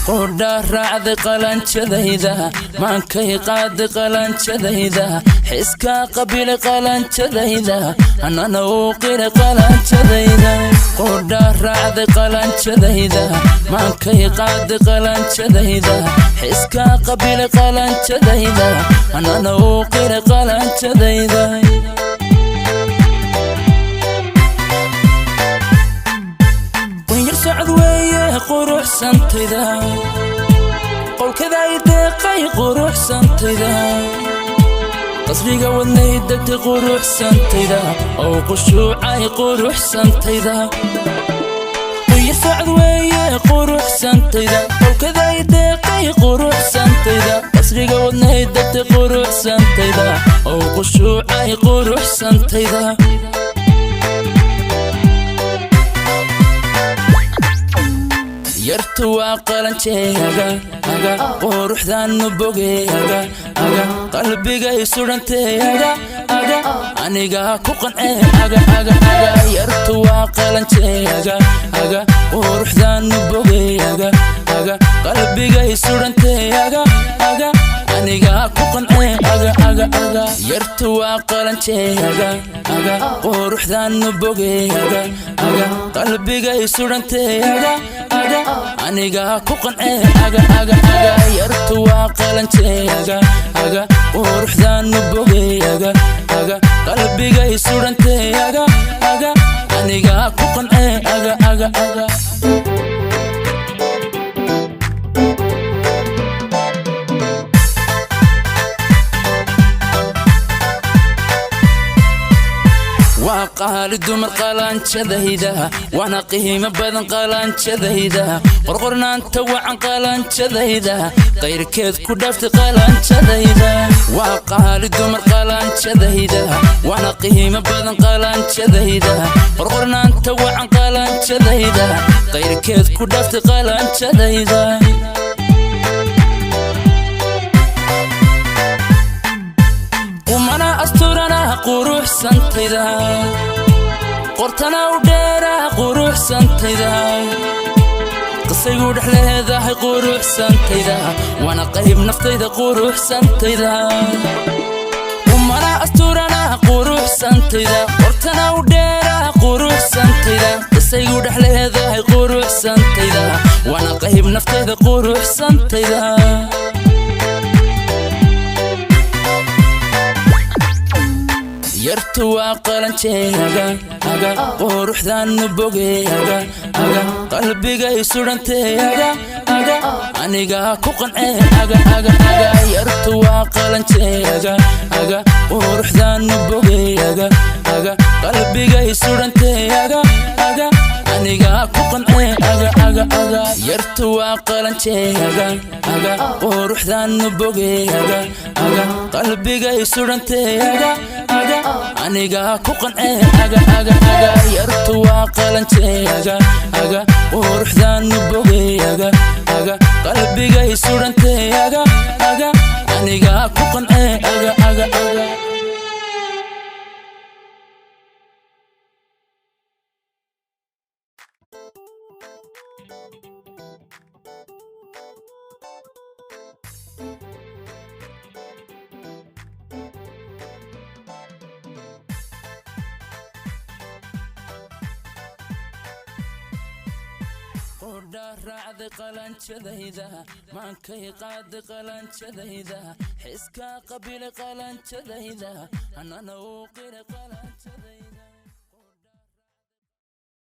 Qudha raacday qalanjadayda, maankay qaaday qalanjadayda, xiskaa qabilay qalanjadayda, anana uu qiray qalanjadayda. Qudha raacday qalanjadayda, maankay qaaday qalanjadayda, xiskaa qabilay qalanjadayda, anana uu qiray qalanjadayda. Qunyar socod weeye quruxsantayda, qowlkada ay deeqay quruxsantayda, qasriga wadnay degtay quruxsantayda, oo qushuucay quruxsantayda. Qunyar socod weeye quruxsantayda, qowlkada ay deeqay quruxsantayda, qasriga wadnay degtay quruxsantayda, oo qushuucay quruxsantayda. Yartu waa qalanjeega aga, quruxdaanu bogeega aga, qalbigay sudhanteega aga, anigaa ku qancee aga aga aga. Yartu waa qalanjeega aga, quruxdaanu bogeega aga, qalbigay sudhanteega aga, anigaa ku qancee aga aga aga. Yartu waa qalanjeega aga, quruxdaanu bogeega aga, qalbigay sudhanteega aga, anigaa ku qancee aga aga aga. Yartu waa qalanjeega aga, quruxdaanu bogeega aga, qalbigay sudhanteega aga, anigaa ku qancee aga aga aga. Waa qaali dumar qalanjadayda, waana qiimo badan qalanjadayda, qorqornaanta wacan qalanjadayda, qayrkeed ku dhaaftay qalanjadayda. Waa qaali dumar qalanjadayda, waana qiimo badan qalanjadayda, qorqornaanta wacan qalanjadayda, qayrkeed ku dhaaftay qalanjadayda. Qumana asturana quruxsantayda, qortana u dheera quruxsantayda, qisaygu dhex leedahay quruxsantayda, waana qayb naftayda quruxsantayda. Qumana asturana quruxsantayda, qortana u dheera quruxsantayda, qisaygu dhex leedahay quruxsantayda, waana qayb naftayda quruxsantayda. Yartu waa qalanjeega aga, quruxdaanu bogeega aga, qalbigay sudhanteega aga, anigaa ku qancee aga aga aga. Yartu waa qalanjeega aga, quruxdaanu bogeega aga, qalbigay sudhanteega aga, anigaa ku qancee aga aga aga. Yartu waa qalanjeega aga, quruxdaanu bogeega aga, qalbigay sudhanteega aga, anigaa ku qancee aga aga aga. Yartu waa qalanjeega aga, quruxdaanu bogeega aga, qalbigay sudhanteega aga, anigaa ku qancee aga aga aga. Qudha raacday qalanjadayda, maankay qaaday qalanjadayda, xiskaa qabilay qalanjadayda, anana uu qiray qalanjadayda.